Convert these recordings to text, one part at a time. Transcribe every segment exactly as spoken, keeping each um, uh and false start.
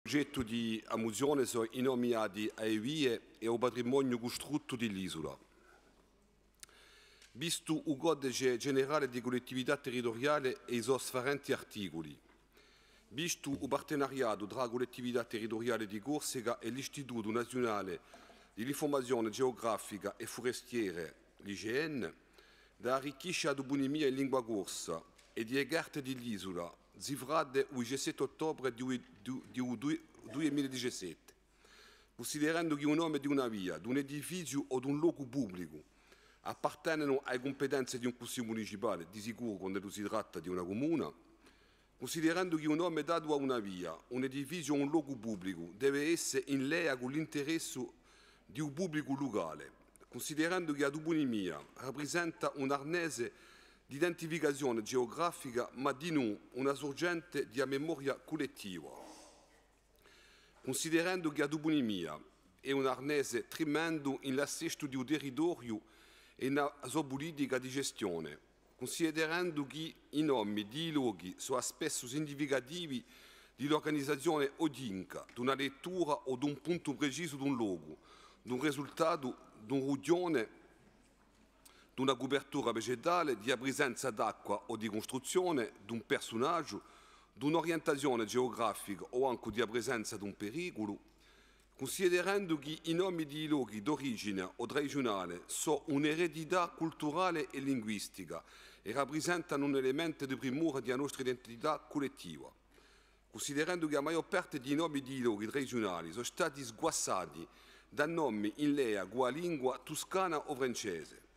Sughjettu di a muzione sò i nomi dati à e vie è à u patrimoniu custruttu di l'isula. Vistu u Codice Generale di Cullettività Territuriale è i so sfarenti articuli, vistu u partenariatu trà a Cullettività Territuriale di Corsica è l'Istitutu Naziunale di l'Infurmazione Geografica è Furestiere, l'I G N, da arricchisce a tupunimia in lingua corsa è di e carte di l'isula, zifrate u diciassette ottobre di u, di, di u dui-, duiemila è diciassette. Cunsiderendu chì u nome di una via, d'un edifiziu o d'un locu publicu appartenenu à e cumpetenze di un Cunsigliu municipale, di sicuru quand'ellu si tratta di una cumuna, cunsiderendu chì u nome datu à una via, un edifiziu o un locu publicu deve esse in leia cù l'interessu di u publicu lucale, cunsiderendu chì a tupunimia raprisenta un arnese d'identificazione geografica, ma dinù una surgente di a memoria cullettiva. Cunsiderendu chì a tupunimia hè un arnese trimendu in l'assestu di u territoriu è in a so pulitica di gestione, cunsiderendu chì i nomi di i lochi sò spessu significativi di l'urganizazione oghjinca, d'una lettura o d'un puntu precisu d'un locu, d'un risultatu, d'un rughjone, d'una cupertura vegetale, di a prisenza d'acqua o di custruzzione, d'un persunagiu, d'un'orientazione geografica o ancu di a prisenza d'un periculu, cunsiderendu chì i nomi di i lochi d'origine o tradiziunale sò un'eredità culturale è linguistica è raprisentanu un elementu di primura di a nostra identità cullettiva. Cunsiderendu chì a maiò parte di i nomi di i lochi tradiziunali sò stati sguassati da nomi in leia cù a lingua tuscana o francese.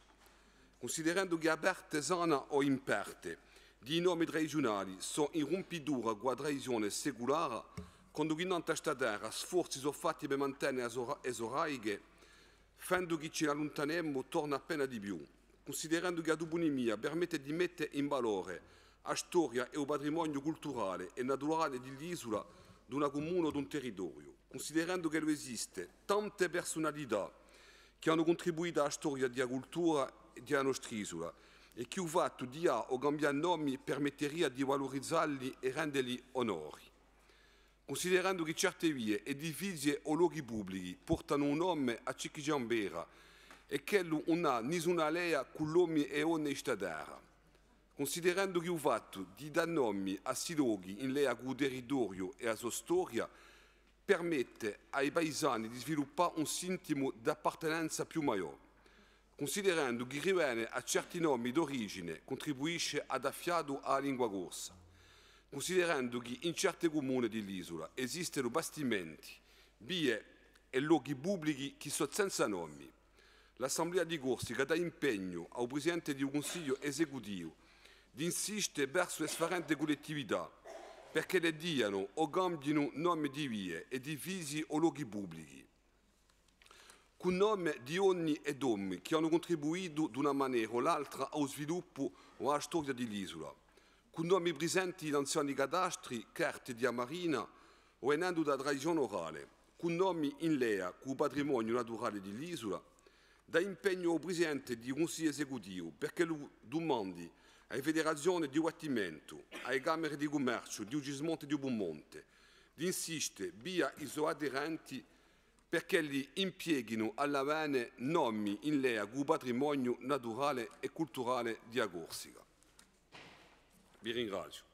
Cunsiderendu chì a parte sana o in parte di i nomi tradiziunali sò in rumpitura cù a tradizione seculara, quandu chì nantu à sta terra sforzi sò fatti per mantene e so ra-, e so radiche, fendu chì ci n'alluntanemu torna appena di più. Cunsiderendu chì a tupunimia permette di mette in valore a storia è u patrimoniu culturale è naturale di l'isula, d'una cumuna o d'un territoriu, cunsiderendu ch'ellu esiste tante persunalità chì anu cuntribuitu à a storia di a cultura di a nostra isula è chì u fattu di dà o cambià nomi permetteria di valurizalli è rendeli onori. Cunsiderendu chì certe vie, edifizi o lochi publichi portanu u nome à ciò chì ci ambera è ch'ellu ùn hà nisuna leia cù l'omi è e donne di sta terra. Cunsiderendu chì u fattu di dà nomi à sti lochi in leia cù u territoriu è a so storia permette à i paisani di sviluppà un sintimu d'appartenenza più maiò. Cunsiderendu chì rivene à certi nomi d'origine, cuntribuisce à dà fiatu à a lingua corsa. Cunsiderendu chì in certe cumune di l'isula esistenu bastimenti, vie è lochi publichi chì sò senza nomi, l'Assemblea di Corsica dà impegnu à u Presidente di u Cunsigliu esecutivu d'insiste versu e sfarente cullettività perch'elle dianu o cambiinu nomi di vie, edifizi o lochi publichi, cù nomi di donne è d'omi chì anu cuntribuitu d'una manera o l'altra à u sviluppu o à a storia di l'isula, cù nomi prisenti in anziani cadastri, carte di a marina o venendu da a tradizione orale, cù nomi in leia cù u patrimoniu naturale di l'isula, dà impegnu à u Presidente di u Cunsigliu esecutivu perch'ellu dumandi à e federazione di u Battimentu, à e camere di cummerciu di u Cismonte è di u Pumonte, d'insiste via i so aderenti perch'elli impièghinu à l'avvene nomi in leia cù u patrimoniu naturale è culturale di a Corsica. Vi ringraziu.